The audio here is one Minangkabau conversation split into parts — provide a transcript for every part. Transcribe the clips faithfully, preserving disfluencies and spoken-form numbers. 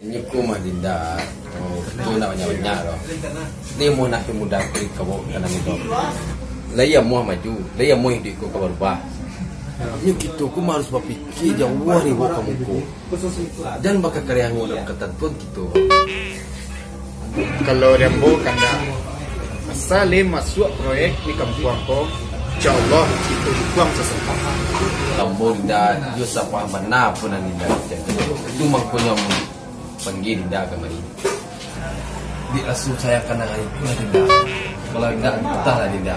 Nyo ko mah Dinda, oh, tu nak banyak-banyak doh. Lai amuah nak pemuda ko dikawok ka nan itu. Lai amuah maju, lai amuah iduik ko ka barubah. Nyo kito ko mah harus bapikia jauah dari awak ka muko. Jan bakakariango dalam katantuan kito. Kalau di ambo kandak, asa lai masuak proyek di kampuang ko, insya Allah kito dukuang sasapahan. Ambo indak jo sapahan bana pun nan indak. Itu mangkonyo ambo panggia Dinda kamari. Di asuh sayang kanang ari tu lah Dinda. Kalau indak, antahlah Dinda.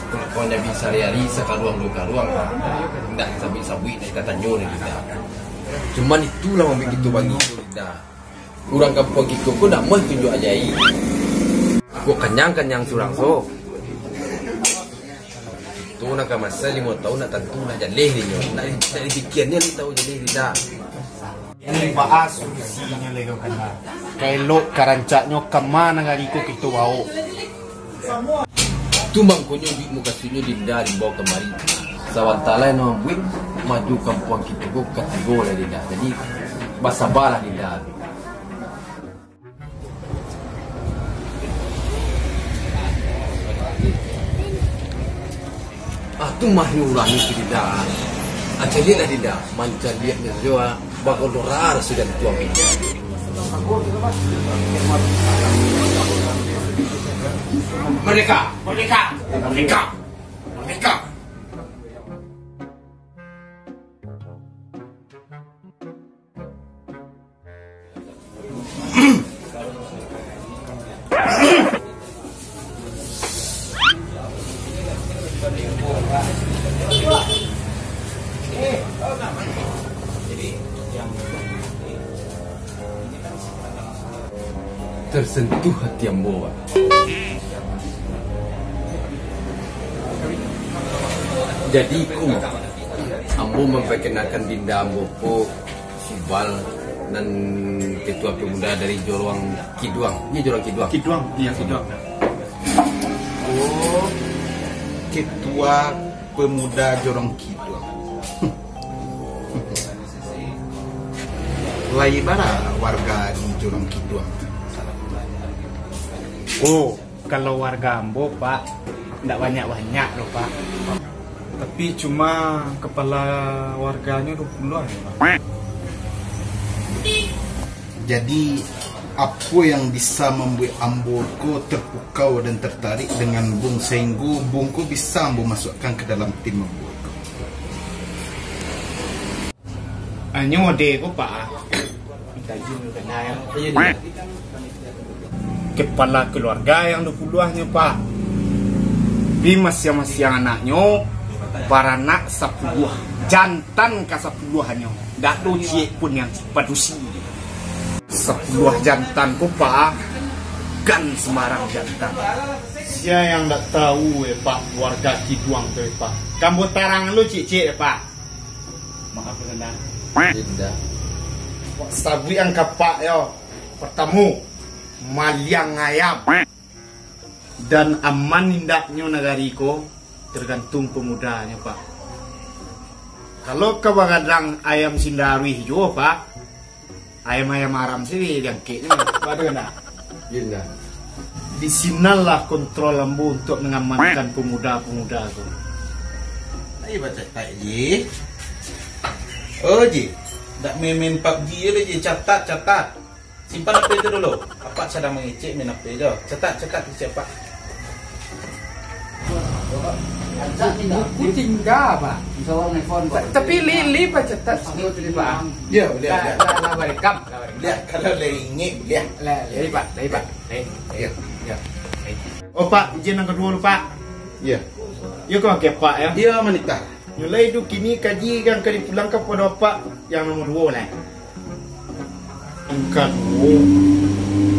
Kalau kau nyabi sahari-hari, sakaruang duo karuang, indak sabuik-sabuik nak ka tanyo lah Dinda. Cuman itulah mambuek kito bangih tu Dinda. Urang kampuang kito ko ndak amuah tunjuak ajaib. Kok kanyang-kanyang surang so. Tu nan ka masa limo taun nak tantu nak jaleh dinyo. Nak, nak dipikianyo limo taun jaleh Dinda. Baa solusinyo lai kau kanai? Ka elok ka rancaknyo kama nagari ko kito bawok? Tu mangkonyo duik mukasuiknyo Dinda dibawo kamari. Sabanta lai nan mambuek maju kampuang kito ko katigo lai Dinda. Jadi, basabalah Dinda. Ah, tu mah ni urang ni tu Dinda. Ah, caliaklah Dinda, mancaliak ni sajo, ah, bagondora raso jantuang ni. Merdeka! Merdeka! Merdeka! Merdeka! Tersentuh hati ambo, Wak. Jadi, ko, ambo memperkenalkan Dinda ambo ko, Subal, nan ketua pemuda dari Joruang Kiduang. Ini Joruang Kiduang. Kiduang, iya, Kiduang. Oh, ketua pemuda Joruang Kiduang. Lai bara warga di Joruang Kiduang? Oh, kalau warga ambo, Pak, ndak banyak-banyak doh, Pak. Tapi cuma kepala warganyo duo puluah, Pak. Jadi, apo yang bisa mambuek ambo ko terpukau dan tertarik dengan Bung, sahinggo Bung ko bisa ambo masuakkan ka dalam tim ambo ko? Anyo ode ko, Pak. Minta izin dulu, Pak, yo. Iyo, iyo. Kepala keluarga yang duo puluahnyo, Pak. Di masiang-masiang anaknyo, baranak sapuluah. Jantan ka sapuluahnyo. Ndak ado ciek pun yang padusi. Sapuluah jantan ko, Pak. Gan sambarang jantan. Sia yang ndak tahu, eh, Pak, warga Kiduang tu, eh, Pak. Kan ambo tarang lu ciek-ciek, eh, Pak. Maaf, Bunda. Dinda. Sabuik ang kapak yo. Partamo, maliang ayam. Dan aman indaknyo nagari ko, tergantung pemudanyo, Pak. Kalau ka bagadang ayam sindaruih juo, Pak, ayam-ayam haram sih diangkeknyo. Waduh, nak. Dinda. Di sinanlah kontrol ambo untuk mengamankan pemuda-pemuda tu. Ayo bacatat, Ji. Oh, Ji. Ndak main-main pabji je lah, Ji. Catat, catat. Simpan H P tu dulu. Apak sadang mangecek main H P jo. Catat, catat kecek Apak. Buku tingga, Pak. Ta-, tapi li, li, Pak, catat semua tu, Pak. Ya, boleh, boleh. Lah, lah, lah, barekam, lah, barekam. Boleh, kalau lah ingin, boleh. Lah, lah, Pak, lah, Pak. Lah. Ya. Ya. Oh, Pak, izin yang kedua dulu, Pak. Ya. Ya, kau pakai Pak, ya? Ya, manitah. Nyo lai tu kini kaji kan ka dipulangkan pado Apak yang nomor duo lai. Nan kaduo,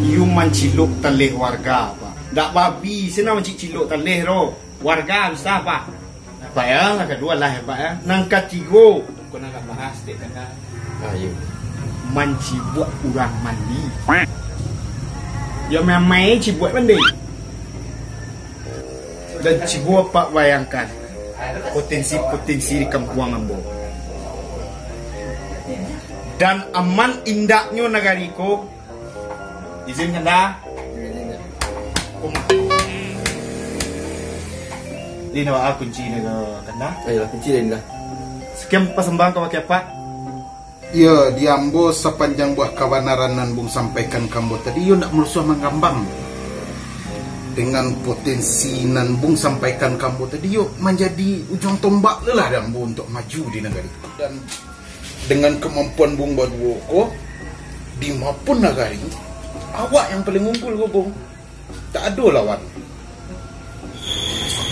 iyo mancilok taleh warga, Pak. Ndak babi sinan mancilok taleh tu. Warga bisa, Pak. Pak, ya, nan kaduo lah, ya, Pak, ya. Nan katigo. Kau nak bahas dek tangga. Ah, iyo. Mancibuak urang mandi. Yo, main-main cibuak mandi. Dan cubo Apak bayangkan potensi-potensi di kampuang ambo. Dan aman indaknyo nagari ko. Izin kanda. Ini wa kunci ni ka kanda. Ayolah, kunci dah indah. Sekian pasambahan ka wakil apak. Iyo, di ambo sapanjang buah kabanaran nan Bung sampaikan ka ambo tadi, iyo ndak marusuah manggambang. Dengan potensi nan Bung sampaikan ka ambo tadi, iyo manjadi ujuang tombak lah di ambo untuak maju di nagari. Dan dengan kamampuan Bung baduo ko, di mapun nagari, awak yang paling unggul ko, Bung. Tak ado lawan.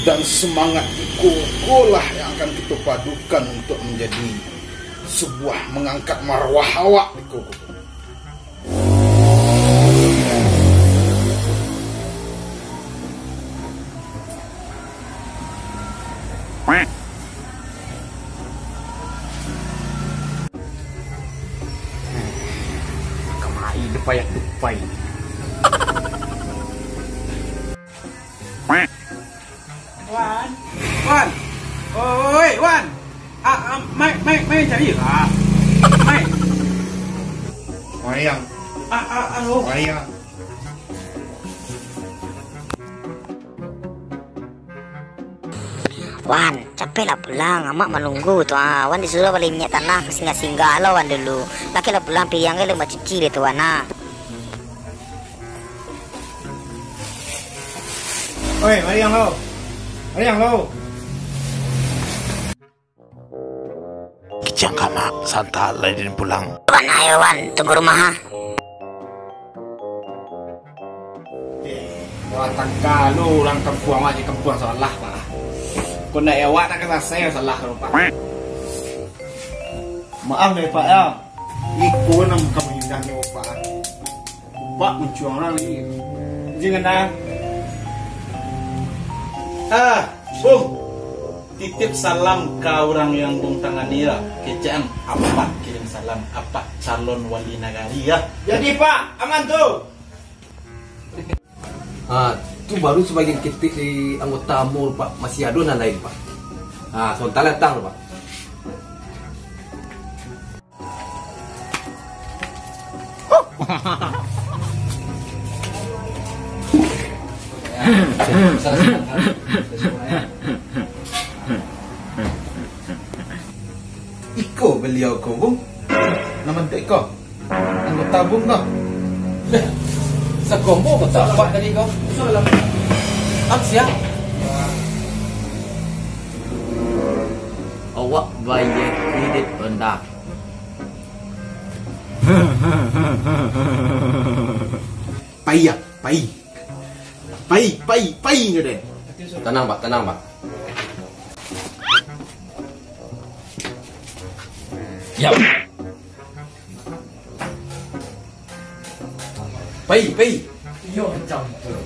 Dan semangat iko, ikolah yang akan kita padukan untuk menjadi sebuah mengangkat marwah awak iko. Kamari depai aku depai. Wan, Wan, oi Wan, ah, ah, mai, mai, mai cari lah, mai. Mayang. Ah, ah, aduh. Mayang. Wan, capeklah pulang, amak manunggu tu ah. Wan disuruah bali minyak tanah, singgah-singgah lo Wan dulu. Lakeklah pulang, piriang gai lah bacuci deh tu Wan ah. Oi, mariang lo. Mariang lo. Kijang ka mak, santa lai den pulang. Wan, ayo Wan, tunggu rumah ha. Eh, wah, tangka lu urang kampuang, wah, di kampuang salah, Pak. Kok ndak awak nak ka salasai salah lu, Pak. Maaf deh, Pak, ya. Iko nan ka mahindahnyo, Pak. Bak muncuang urang lagi. Izin kanda. Ah, Bung. Titip salam ka urang yang Bung tangani ya. Kecek an, Apak kirim salam, Apak calon wali nagari ya. Jadi, Pak, aman tu? Ha, tu baru sabagian ketek dari anggota ambo, Pak. Masih ado nan lain, Pak. Ha, sabanta datang, Pak. Iko baliau ko, Bung. Nama tu iko? Anggota Bung ko. Sakombo ko tapak tadi ko. Am sia? Awak bayar kredit rendah. Pai, ya, pai. Pai, pai, pai nyo deh. Tanang, Pak, tanang, Pak. Ya. Pai, pai. Yo, macam tu.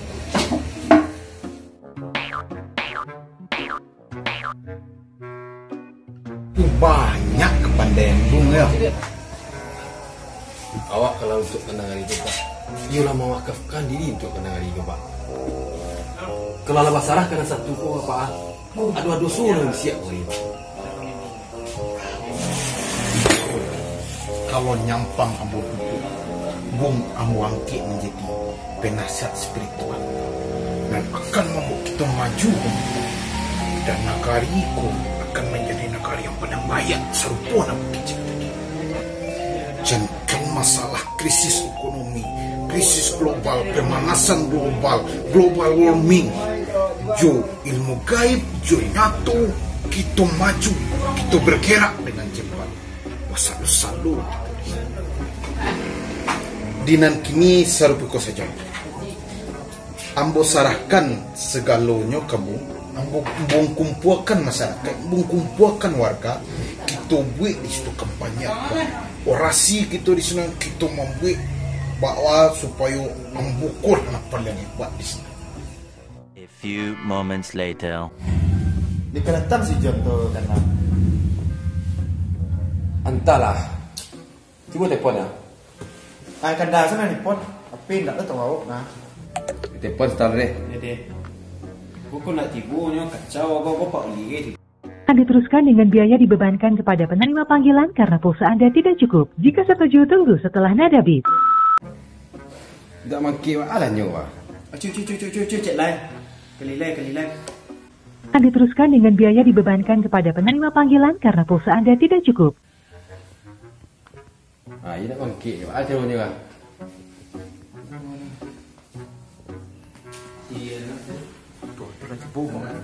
Banyak kapandaian Bung, yo. Awak kalau untuak ka nagari ko, Pak, iyolah mawakafkan diri untuak ka nagari ko, Pak. Kalau lah basarah ka nan satu ko, Pak, ah, ado doso nan bisiak ko, Pak. Kalau nyampang ambo tutuik, Bung ambo angkek manjadi penasihat spiritual, nan akan mambawa kito maju, Bung. Dan nagari ko akan manjadi nagari yang paling baiak, sarupo nan Bung kecek tadi. Jankan masalah krisis ekonomi, krisis global, pemanasan global, global warming, jo ilmu gaib, jo nyato, kito maju, kito bergerak dengan cepat. Basalu-salu kito di siko. Di nan kini sarupo iko sajo. Ambo sarahkan sagalonyo ka Bung. Ambo, Bung kumpuakan masyarakat, Bung kumpuakan warga. Kito buek di situ kampanye, orasi kito di sinan, kito mambuek bahwa supayo ambo ko nan paling hebat di sinan. A few moments later. Dia ka datang si John tu, Kanda. Antahlah. Cubo telepon, ya. Ah, Kanda, sana telepon. Tapi ndak tahu awak, nah. Telepon sebentar deh. Ya, deh. Bukan nak tibo nyo kacau, apa-apa Pak Uli, eh. Teruskan dengan biaya dibebankan kepada penerima panggilan karena pulsa Anda tidak cukup. Jika setuju, tunggu setelah nada beep. Dak mangkik, Wak. Alah nyo, Wak. Acu, cu, cu, cu, cu, cu, cek lai. Kali lai, kali lai. Akan diteruskan dengan biaya dibebankan kepada penerima panggilan karena pulsa Anda tidak cukup. Ah, iyo nak bangkik jo. Ah, caro nyo lah. Iyo. Tuh, tu lah tipu, Bang.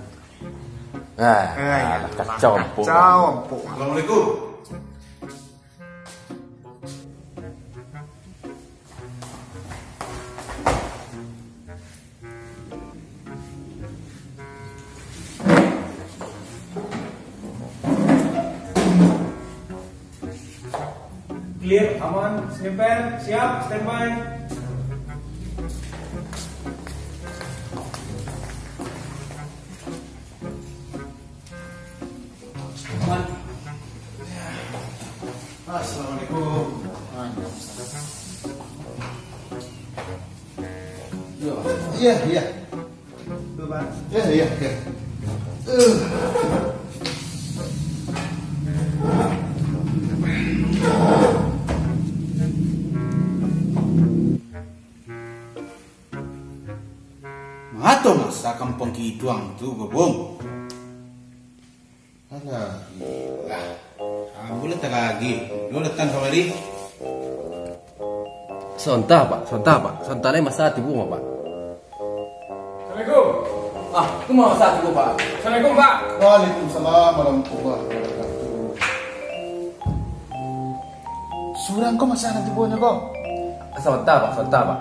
Ah, alah, kacau ampuk. Kacau ampuk. Assalamualaikum. Clear, aman, stempel, siap, standby. Assalamualaikum. Iya, iya. Iya, iya, iya. Mato masa kampung kiduang tu, Gobong? Alah, lah. Ambo lah taragih. Lo datang kamari. Sonta, Pak. Sonta, Pak. Sonta lai masa tibo, Pak. Assalamualaikum. Ah, tu mah masa tibo, Pak. Assalamualaikum, Pak. Waalaikumsalam warahmatullahi wabarakatuh. Surang ko masa nan tibo nyo ko? Sonta, Pak. Sonta, Pak.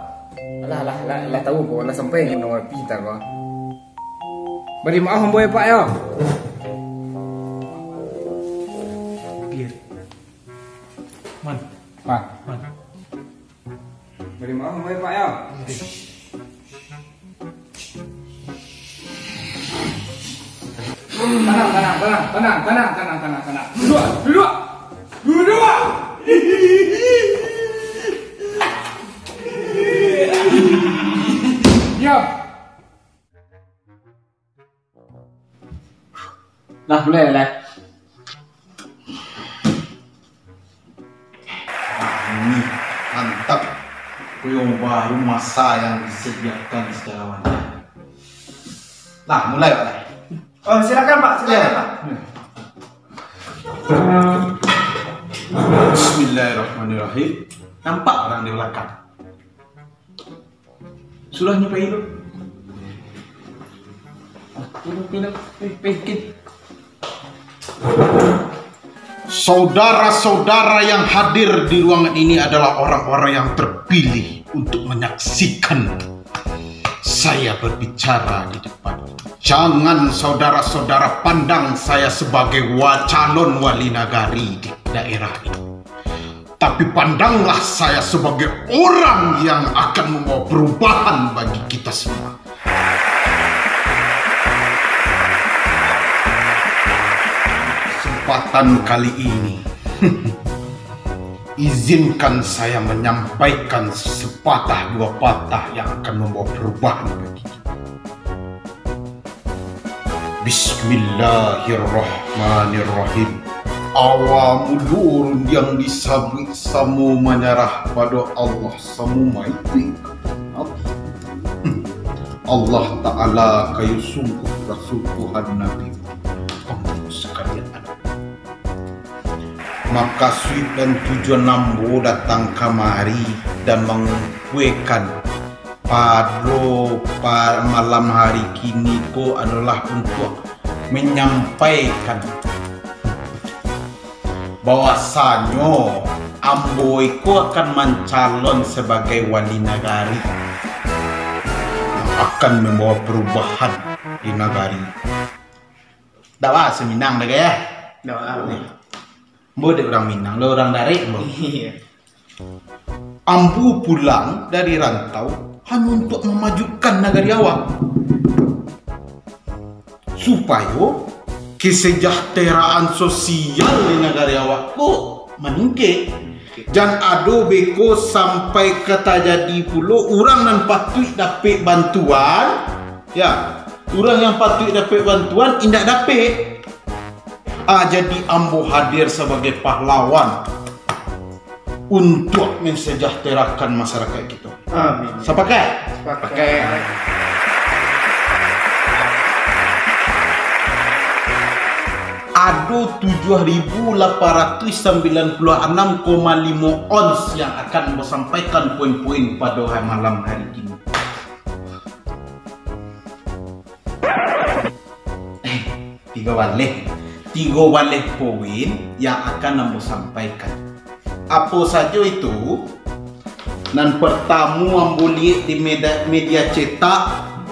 Alah, alah, alah, alah tahu ko, alah sampai nyo nomor pinta ko. Bari maaf, ambo, ya, Pak, yo. Clear. Man. Pak. Man. Bari maaf, ambo, ya, Pak, yo. Tenang, tenang, tenang. Duduk, duduk. Duduk. Diam. Lah, mulai lah. Wah, ini mantap. Kuyuang baru masa yang disediakan secara wajar. Lah, mulai, Pak. Oh, silakan, Pak. Silakan, Pak. Bismillahirrahmanirrahim. Nampak orang di belakang? Sudah nyo pai tu. Ah, tu, tu, tu, tu, tu, tu. Saudara-saudara yang hadir di ruangan ini adalah orang-orang yang terpilih untuk menyaksikan saya berbicara di depan. Jangan saudara-saudara pandang saya sebagai wa-, calon wali nagari di daerah ini. Tapi pandanglah saya sebagai orang yang akan membawa perubahan bagi kita semua. Kesempatan kali ini, izinkan saya menyampaikan sepatah dua patah yang akan membawa perubahan bagi kita. Bismillahirrahmanirrahim. Awa mulo rundiang disabuik, samo manyarah pado Allah, samo maikuik. Allah Ta'ala kayo sungguh Rasul Tuhan Nabi. Ampun sakali anak. Makasuik dan tujuan ambo datang kamari dan mangumpuakan pado pa-, malam hari kini ko adolah untuak manyampaikan bahwasanyo ambo iko akan mancalon sabagai wali nagari, akan mambawa parubahan di nagari. Dak bahaso Minang dah, Gaya? Dak bahaso. Ambo dek urang Minang, lo urang Darek, ambo. Iyo. Ambo pulang dari rantau hanyo untuak mamajukan nagari awak, supayo kesejahteraan sosial di nagari awak ko maningkek. Jan ado beko sampai ka tajadi pulo urang nan patuik dapek bantuan, ya, urang yang patuik dapek bantuan indak dapek. Ah, jadi ambo hadir sabagai pahlawan untuak mensejahterakan masyarakat kito. Amin. Sapakat? Sapakat. Ado tujuah ribu lapan ratuih sambilan puluah anam koma limo ons yang akan ambo sampaikan poin-poin pado ha-, malam hari kini. Eh, tigo baleh. Tigo baleh poin yang akan ambo sampaikan. Apo sajo itu? Nan partamo ambo liek di meda-, media cetak,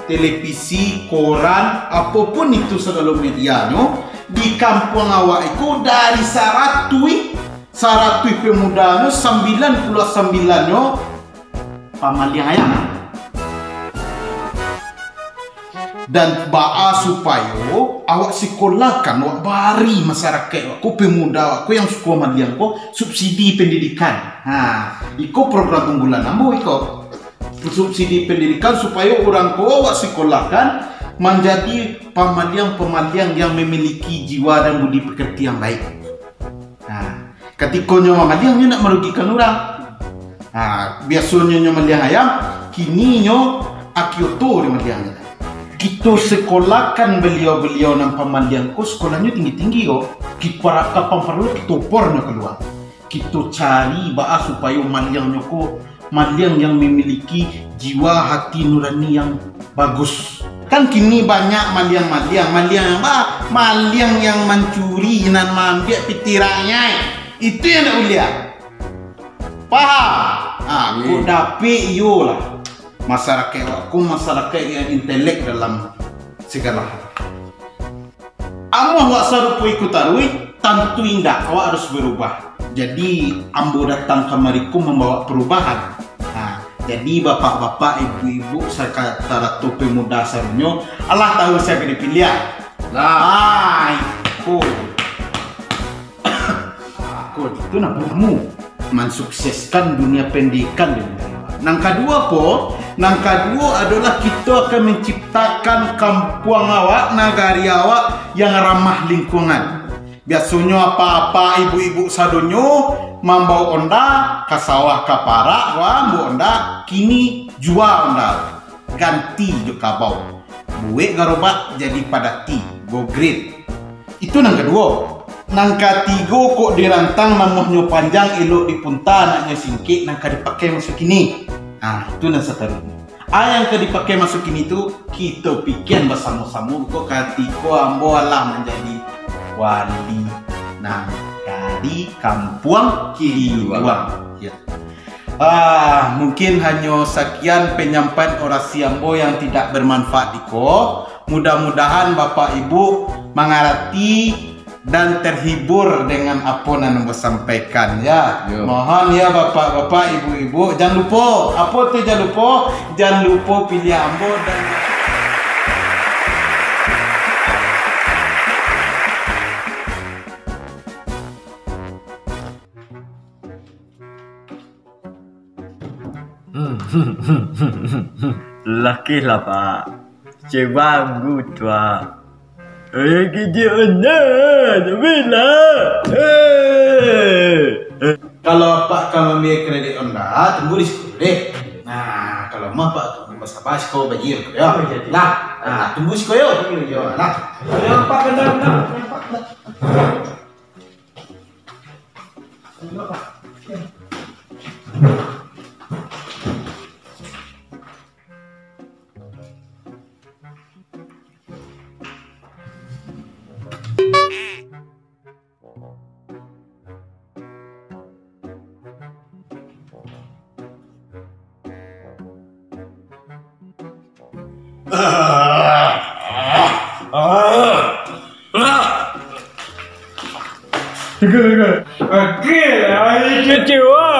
televisi, koran, apo pun itu sagalo medianyo, di kampuang awak iko dari saratuih, saratuih pemudanyo, sambilan puluah sambilannyo pamaliang ayam. Dan baa supayo awak sikolahkan, awak bari masyarakaik awak ko, pemuda awak ko yang suko maliang ko, subsidi pendidikan. Ha, iko program unggulan ambo iko. Subsidi pendidikan supayo urang ko awak sikolahkan manjadi pamaliang-pamaliang yang memiliki jiwa dan budi pekerti yang baik. Nah, katiko nyo mamaliang, nyo nak marugikan urang. Nah, biasonyo nyo maliang ayam, kini nyo aki oto nyo maliang. Kito sekolahkan baliau-baliau nan pamaliang ko, sekolahnyo tinggi-tinggi ko. Ki-, para-, kapan paralu kito opor nyo kalua. Kito cari baa supayo maliangnyo ko maliang yang memiliki jiwa hati nurani yang bagus. Kan kini banyak maliang-maliang, maliang yang ba-, maliang yang mancuri, nan maambiak pitih rakyat. Itu yang ndak buliah. Paham? Ah, kok dapek iyolah. Masyarakaik awak ko masyarakaik yang intelek dalam segala hal. Amuah awak sarupo iko taruih, tantu indak, awak harus barubah. Jadi, ambo datang kamari ko mambawa parubahan. Nah, jadi bapak-bapak, ibu-ibu, sarta sarato pemuda sadonyo, alah tahu sia ka dipiliah. Nah. Ah, iko. Ko itu nan partamo, mansukseskan dunia pendidikan di nagari awak. Nan kaduo apo? Nan kaduo adolah kito akan manciptakan kampuang awak, nagari awak yang ramah lingkungan. Biasonyo apak-apak, ibu-ibu sadonyo mambao onda ka sawah, ka parak, wah, mambao onda, kini jua onda, ganti jo kabau. Buek garobak jadi padati, go grade. Itu nan kaduo. Nan katigo, kok dirantang namuahnyo panjang, elok dipunta, anaknyo singkek, nan ka dipakai maso kini. Nah, itu nan sataruihnyo. Ah, yang ka dipakai maso kini tu, kito pikian basamo-samo, kok katiko ambo alah manjadi wali, nah, dari Kampuang Kililuang. Ya. Ah, mungkin hanyo sakian panyampaian orasi ambo yang tidak bermanfaat iko. Mudah-mudahan Bapak Ibu mangarati dan terhibur dengan apo nan ambo sampaikan, ya. Yo. Mohon, ya, Bapak-bapak, Ibu-ibu, jan lupo. Apo tu jan lupo? Jan lupo piliah ambo dan Lakih lah, Pak. Cewang gutua. Eh, gigi onda, tapi lah. Eh. Kalau Apak ka maambiak kredit onda, tunggu di siko deh. Nah, kalau mah Apak tunggu basaba siko bayia ko yo. Oh, iya, iya. Nah, nah, tunggu siko yo. Iya, iya. Yo, nah. Yo, Pak, bentar, bentar. Pak, bentar. Tiga, tiga. Oke, ai kecewa.